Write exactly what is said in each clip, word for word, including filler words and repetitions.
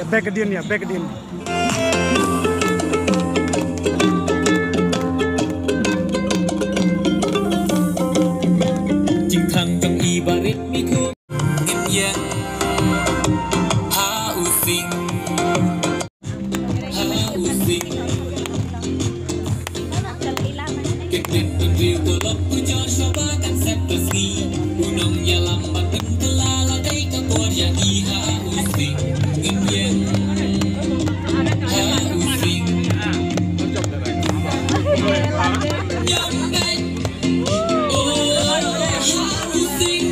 Bek ka dien ïa, bek ka dien. Jingthang jong i barit mi thu. Ngin ïeng ha u sing. Ha u sing. Kynthei pynriew ko lok ku jor sha ba kan sep ka sngi. U nongïalam ba pynkylla la dei ka por ïa ngi ha u sing. Ngin ïeng ha u sing. Ñiam beit. Oh, ha u sing.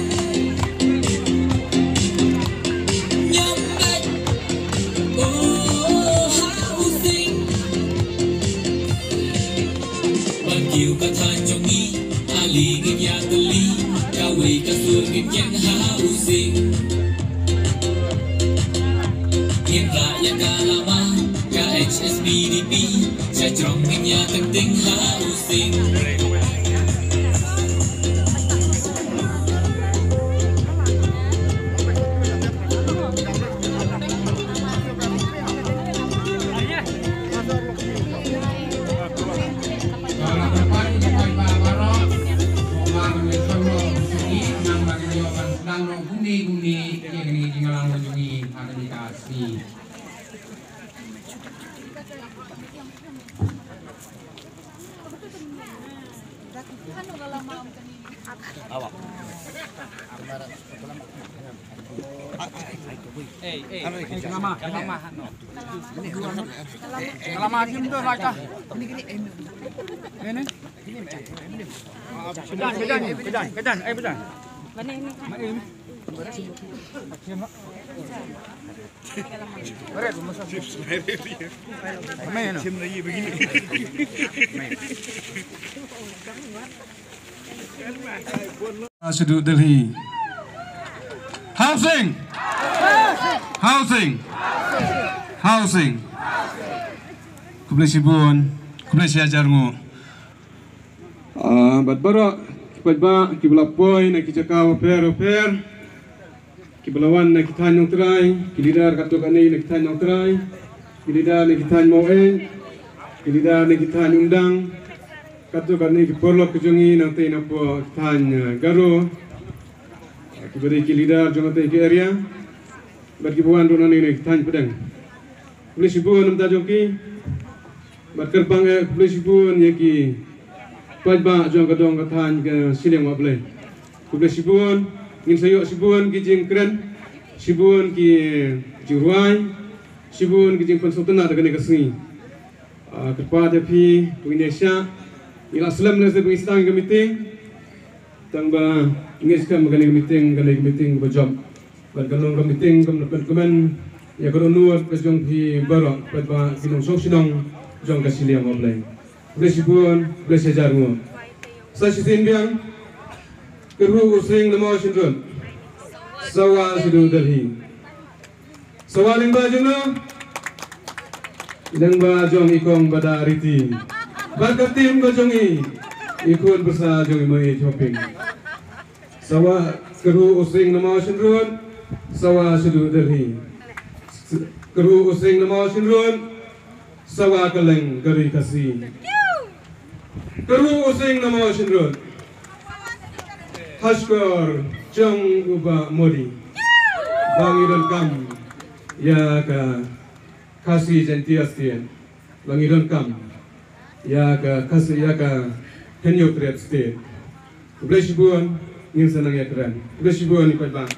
Ñiam beit. Oh, ha u sing. Ban kiew ka thaiñ jong ngi, ale ngin ïa tylli, kawei ka sur ngin ïeng ha u sing. Ngin rah ïa ka lama, ka H S P D P, sha jrong ngin ïa kynting ha u sing. Shahdut Delhi. Ha u sing. Ha u sing. Ha u sing. Khublei shibun. Khublei shi hajar nguh. Ah, bad baroh ki paidbah kiba la poi na ki jaka bapher bapher, kiba la wan na ki thaiñ nongtrai, ki leader katto katne na ki thaiñ nongtrai, ki leader na ki thaiñ Mawei, ki leader na ki thaiñ Umdang, katto katne ki paralok ki jong ngi nangtei napoh ki thaiñ, eh, Garo, kiba dei ki leader jong katei ki area, bad kiba wan ruh nangne na ki thaiñ pdeng. Khublei shibun na ka bynta jong ki. Bad kyrpang eh khublei shibun ïa ki paidbah jong ka dong ka thaiñ ka shiliang Mawblei. Khublei shibun, ngin sa ïoh shibun ki jingkren, shibun ki jingrwai, shibun ki jingpynsngewtynnat ha kane ka sngi. Ah, kyrpad ïa phi, phi ngin ïa shah, ngi la slem lehse ba ngi sdang ïa ka meeting. Tang ba ngi skhem ba kane ka meeting, kane ka meeting kaba jop. Bad ka long ka meeting kam da pynkmen ïa ka dohnud ka jong phi baroh, bad ba ki nongshong shnong jong ka shiliang Mawblei. Khublei shibun, khublei shi hajar nguh. Sa shisien biang, kyrhuh u sing na Mawshynrut. Sawa shaduh Delhi. Sawa lyngba jong no. Lyngba jong i kong Badariti. Bad ka team ka jong i. I khun byrsa jong i Mawei Chopping. Sawa kyrhuh u sing na Mawshynrut. Sawa shaduh Delhi. Kyrhuh u sing na Mawshynrut. Sawa kylleng ka ri Khasi. Kyrhuh u sing na Mawshynrut. Ha shkor jong u Bah Modi. Ba ngi donkam ïa ka Khasi Jaintia State. Ba ngi donkam ïa ka Khasi, ïa ka Hynñiewtrep State. Khublei shibun, ngin sa nang ïakren. Khublei shibun, i paidbah.